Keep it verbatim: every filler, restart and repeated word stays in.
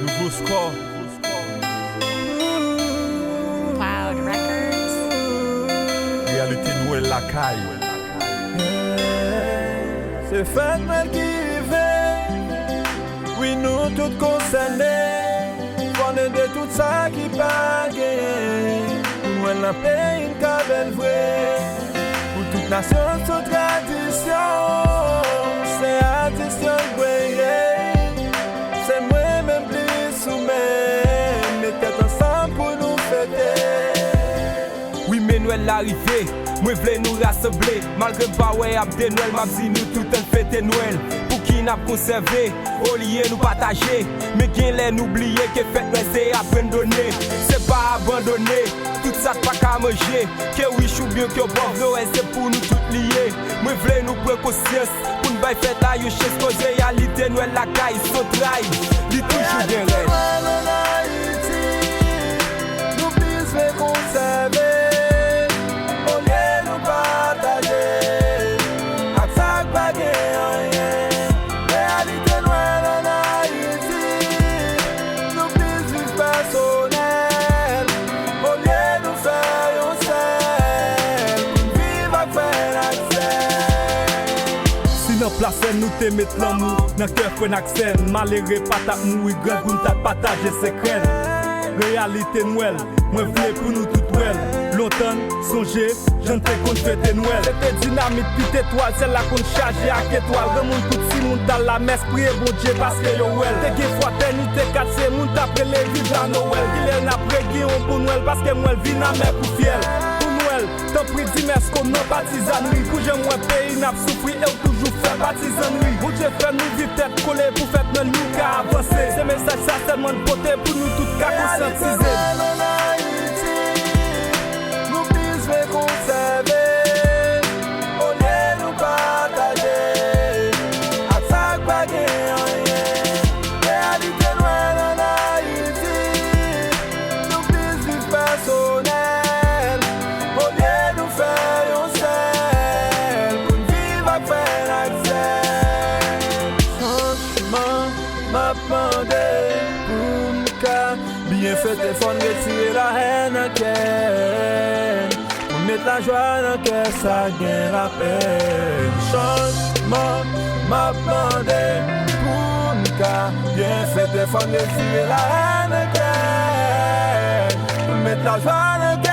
Nouvo Score. Cloud Records. Reyalite Nwèl lakay. Se fèt Nwèl ki rive. Wi, nou tout konsène. Fò n ede tout sa ki pa genyen. Pou Nwèl nan peyi n ka bèl vre. Pou tout nasyon sou tradisyon. Se atis yo k breye. Se mwen menm plis ou menm. Met tèt ansanm pou nou fete. Wi, men Nwèl la rive. Mwen vle nou rasanble. Malgre m pa wè y ap de Nwèl, m ap di nou tout ann fete Nwèl. Pouki n ap konsève olye nou pataje? Men gen lè nou bliye ke fèt Nwèl se aprandone, se pa abandone. Tout sa k pa ka manje, ke w rich oubyen ke w pòv, Nwèl se pou nou tout li ye. Mwen vle nou pran konsyans, pou n bay fèt la yon chans, koz reyalite Nwèl lakay, son tray, li toujou gen rèj. Nwèl ann Ayiti, nou plis vle konsève, olye nou pataje, ak sa k pa gen anyen. Reyalite Nwèl ann Ayiti, nou plis viv pèsonèl, olye nou fè yon sèl, pou n viv ak frè n ak sè. Si nan plas frè n nou te met lanmou nan kè frè n ak sè n, malere pa t ap mouri, grangou n t ap pataje sekrè n. Reyalite Nwèl, mwen vle pou nou tout wè l. Lontan n sonje jan n te konn fete Nwèl. Se te dinamit, pit etwal, syèl la konn chaje ak etwal. Granmoun kou timoun t al lamès, priye Bondye paske yo wè l. Te gen fratènite, katye moun t ap rele viv la Nowèl. Kilè n ap regin yon bon Nwèl, paske Nwèl vin amè kou fyèl. Pou Nwèl, tanpri di mèsi kòm nan patizanri. Pou jan m wè peyi n ap soufri, e w toujou fè patizanri. Bondye fè nou viv tèt kole pou fèt Nwèl nou ka avanse. Se mesaj sa sèlman n pote pou nou tout ka konsyantize. Reyalite Nwèl ann Ayiti, nou plis vle konsève, olye nou pataje, ak sa k pa gen anyen. Reyalite Nwèl ann Ayiti, nou plis viv pèsonèl, olye nou fè yon sèl, pou n viv ak frè n ak sè. Franchman, m ap mande pou n ka byen fete, fò n retire lahèn nan kè n, pou n met lajwa nan kè sa k gen lapèn. Chanjman, m ap mande pou n ka byen fete, fò n retire lahèn nan kè n, pou n met lajwa nan